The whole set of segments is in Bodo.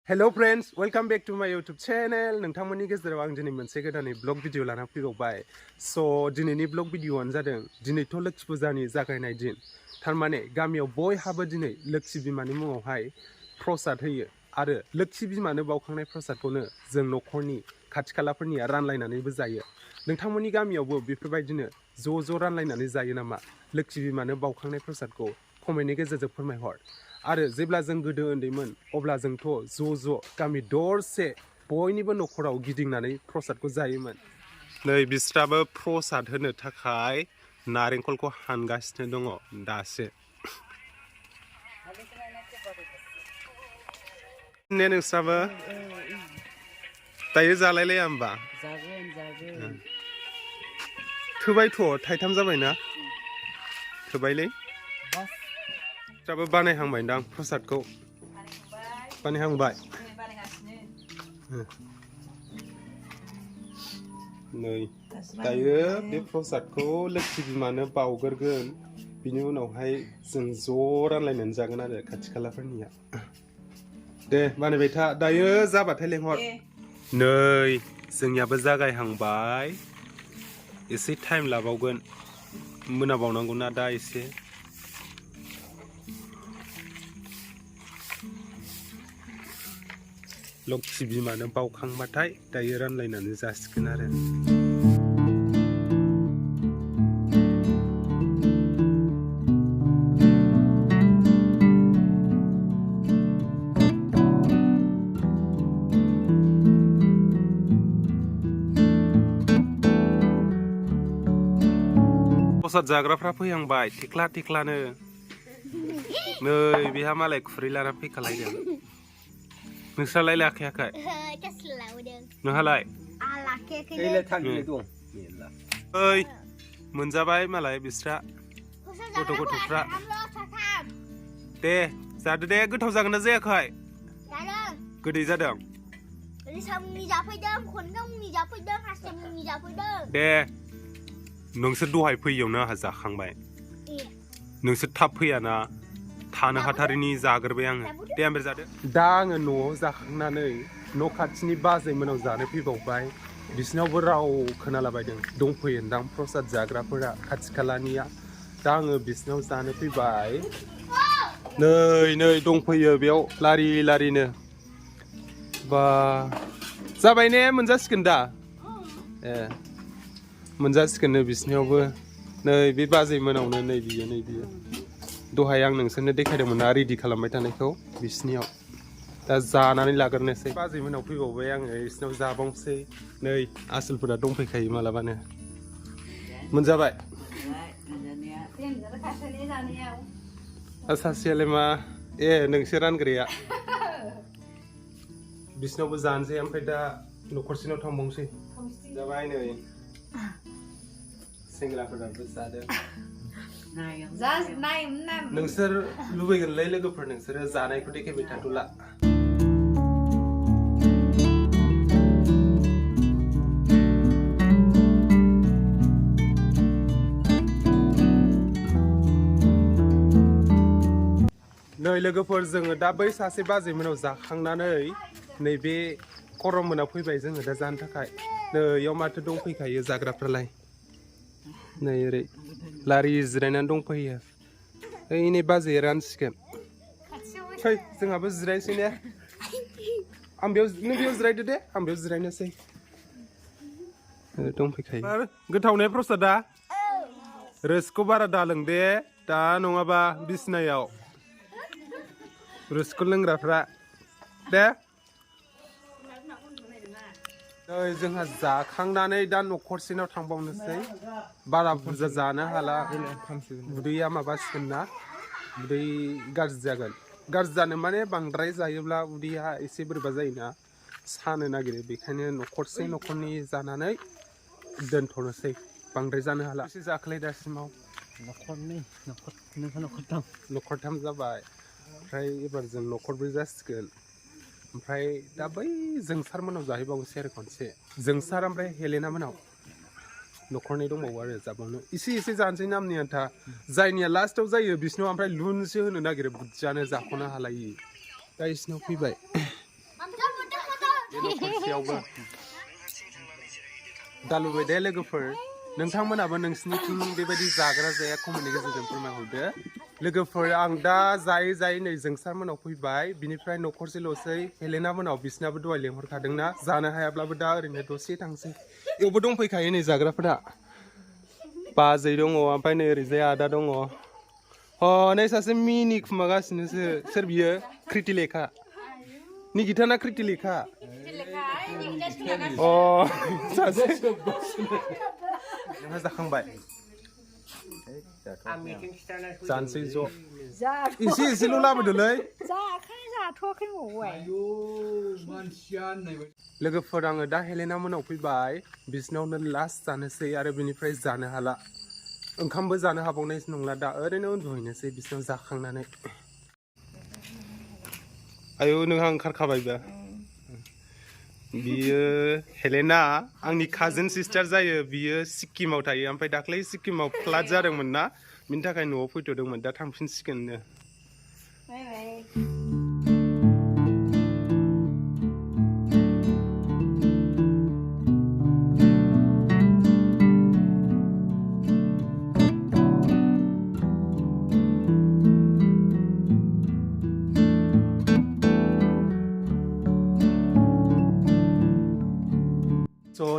Hello friends, welcome back to my YouTube channel. नोंथांमोननि गेजेराव आं दिनै मोनसे गोदानै ब्लग भिडिअ लाना फैबावबाय। So दिनैनि ब्लग भिडिअआनो जादों दिनैथ' लोक्षि फुजानि जागायनाय दिन। थारमाने गामियाव बयहाबो दिनै लोक्षि बिमानि मुङावहाय प्रसाद होयो आरो लोक्षि बिमानो बावखांनाय प्रसादखौनो जों न'खरनि खाथि खालाफोरनिया रानलायनानैबो जायो। नोंथांमोननि गामियावबो बेफोरबायदिनो ज' रानलायनानै जायो नामा? लोक्षि बिमानो बावखांनाय प्रसादखौ कमेन्टनि गेजेरजों फोरमायहर। आरो जेब्ला जों गोदो उन्दैमोन अब्ला जोंथ' ज' गामि दरसे बयनिबो न'खराव गिदिंनानै प्रसादखौ जायोमोन। नै बिस्राबो प्रसाद होनो थाखाय नारेंखलखौ हानगासिनो दङ दासो। ने नोंस्राबो दायो जालायलाया होमबा? जागोन। थोबायथ' थाइथाम जाबायना? थोबायलै। दाबो बानायहांबायदां प्रसादखौ बानायहांबाय नै दायो बे प्रसादखौ लोक्षि बिमानो बावगोरगोन बिनि उनावहाय जों ज' रानलायनानै जागोन आरो खाथि खालाफोरनिया। दे बानायबाय था दायो जाबाथाय लेंहर। नै जोंनियाबो जागायहांबाय एसे टाइम लाबावगोन मोनाबावनांगौना दा एसे। लोक्षि बिमानो बावखांबाथाय दायो रानलायनानै जासिगोन आरो। प्रसाद जाग्राफ्रा फैहांबाय थेख्लानो। नै बेहा मालाय खुरै लाना फैखालायदों। नोंस्रालाय लाखायाखै? नोंहालाय? ओइ मोनजाबाय मालाय बिस्रा गथ'फ्रा। दे जादो दे, गोथाव जागोन ना जायाखै? गोदै जादों। दे नोंसोर दहाय फैयावनो आंहा जाखांबाय। नोंसोर थाब फैयाना थानो हाथारिनि जाग्रोबाय आङो। दे ओमफ्राय जादो। दा आङो न'आव जाखांनानै न' खाथिनि बाजैमोनाव जानो फैबावबाय। बिसिनावबो राव खोनालाबायदों दंफैयोदां प्रसाद जाग्राफोरा खाथि खालानिया। दा आङो बिसिनाव जानो फैबाय। नै दंफैयो बेयाव लारिनो। बा जाबाय ने? मोनजासिगोन दा? ए मोनजासिगोननो बिसिनियावबो। नै बे बाजैमोनावनो नै बियो। दहाय आं नोंसोरनो देखायदोंमोन ना रेडि खालामबाय थानायखौ बिसिनियाव। दा जानानै लाग्रोनोसै। बाजैमोनाव फैबावबाय आङो बिसिनाव जाबावनोसै। नै आसोलफोरा दंफैखायो मालाबानो। मोनजाबाय? सासेयालाय मा? ए नोंसोर रानग्राया। बिसिनावबो जानोसै ओमफ्राय दा न'खरसेनाव थांबावनोसै। जाबाय नै सेंग्राफोराबो जादों। नोंसोर लुबैगोनलै लोगोफोर, नोंसोरो जानायखौ देखायबाय थाथ'ला। नै लोगोफोर जोङो दा बै सासे बाजैमोनाव जाखांनानै नैबे करममोनाव फैबाय जोङो दा जानो थाखाय। नै इयाव माथो दंफैखायो जाग्राफ्रालाय। नै ओरै लारि जिरायनानै दंफैयो। ओइ नै बाजैया रानसिगोन। फै जोंहाबो जिरायनोसै ने? नों बेयाव जिरायदो दे, आं बेयाव जिरायनोसै। दंफैखायो। गोथाव ने प्रसादा? रोसखौ बारा दालों दे दा नङाबा बिसिनायाव रोसखौ लोंग्राफ्रा दे। नै जोंहा जाखांनानै दा न'खरसेनाव थांबावनोसै। बारा बुरजा जानो हाला, उदैया माबासिगोन ना, उदै गाज्रि जागोन। गाज्रि जानो माने बांद्राय जायोब्ला उदैया एसे बोरैबा जायोना, सानो नागिरो। बेखायनो न'खरनै जानानै दोनथ'नोसै, बांद्राय जानो हाला। एसे जाखोलाय दासिमाव? न'खरथाम जाबाय। ओमफ्राय एबार जों न'खरब्रै जासिगोन। ओमफ्राय दा बै जोंसार मोनाव जाहैबावनोसै आरो खनसे। जोंसार ओमफ्राय हेलेना मोनाव न'खरनै दंबावो आरो जाबावनो। एसे जानोसै नामनि आन्था। जायनिया लास्टाव जायो बिसिनाव ओमफ्राय लुनसो होनो नागिरो बुदजानो, जाख'नो हालायि। दा इसिनाव फैबाय। बे न'खरसेयावबो दा लुबैबाय दे लोगोफोर नोंथांमोनाबो नोंसिनिथिं बेबायदि जाग्रा जाया कमेन्टनि गेजेरजों फोरमायहरदो लोगोफोर आं दा जायै जायै नै जोंसार मोनाव फैबाय बिनिफ्राय न'खरसेल'सै हेलेना मोनाव बिसिनाबो दहाय लेंहरखादोंना जानो हायाब्लाबो दा ओरैनो दसे थांसै बेयावबो दंफैखायो नै जाग्राफोरा बाजै दङ ओमफ्राय नै ओरैजाय आदा दङ नै सासे मिनि खुमागासिनोसो सोर बियो कृतिलेखा निगिता ना कृतिलेखा सासे नोंहा जाखांबाय जानोसै ज' एसे एसेल' लाबोदोलै लोगोफोर आङो दा हेलेना मोनाव फैबाय बिसिनावनो लास्ट जानोसै आरो बिनिफ्राय जानो हाला ओंखामबो जानो हाबावनायसो नंला दा ओरैनो उन्दुहैनोसै बिसिनाव जाखांनानै आयौ नोंहा ओंखारखाबायबो बियो हेलेना आंनि काजिन सिस्टार जायो बियो सिक्किमाव थायो ओमफ्राय दाख्लै सिक्किमाव फ्लाड जादोंमोन ना बिनि थाखाय न'आव फैथ'दोंमोन दा थांफिनसिगोननो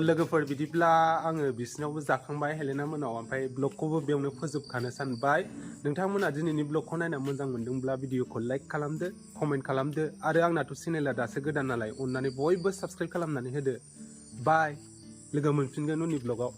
लोगोफोर बिदिब्ला आङो बिसिनावबो जाखांबाय हेलेना मोनाव ओमफ्राय ब्लगखौबो बेयावनो फोजोबखानो सानबाय नोंथांमोना दिनैनि ब्लगखौ नायना मोजां मोनदोंब्ला भिडिअखौ लाइक खालामदो कमेन्ट खालामदो आरो आंनाथ' चेनेला दासो गोदान नालाय अननानै बयबो साबस्क्राइब खालामनानै होदो बाय लोगो मोनफिनगोन उननि ब्लगाव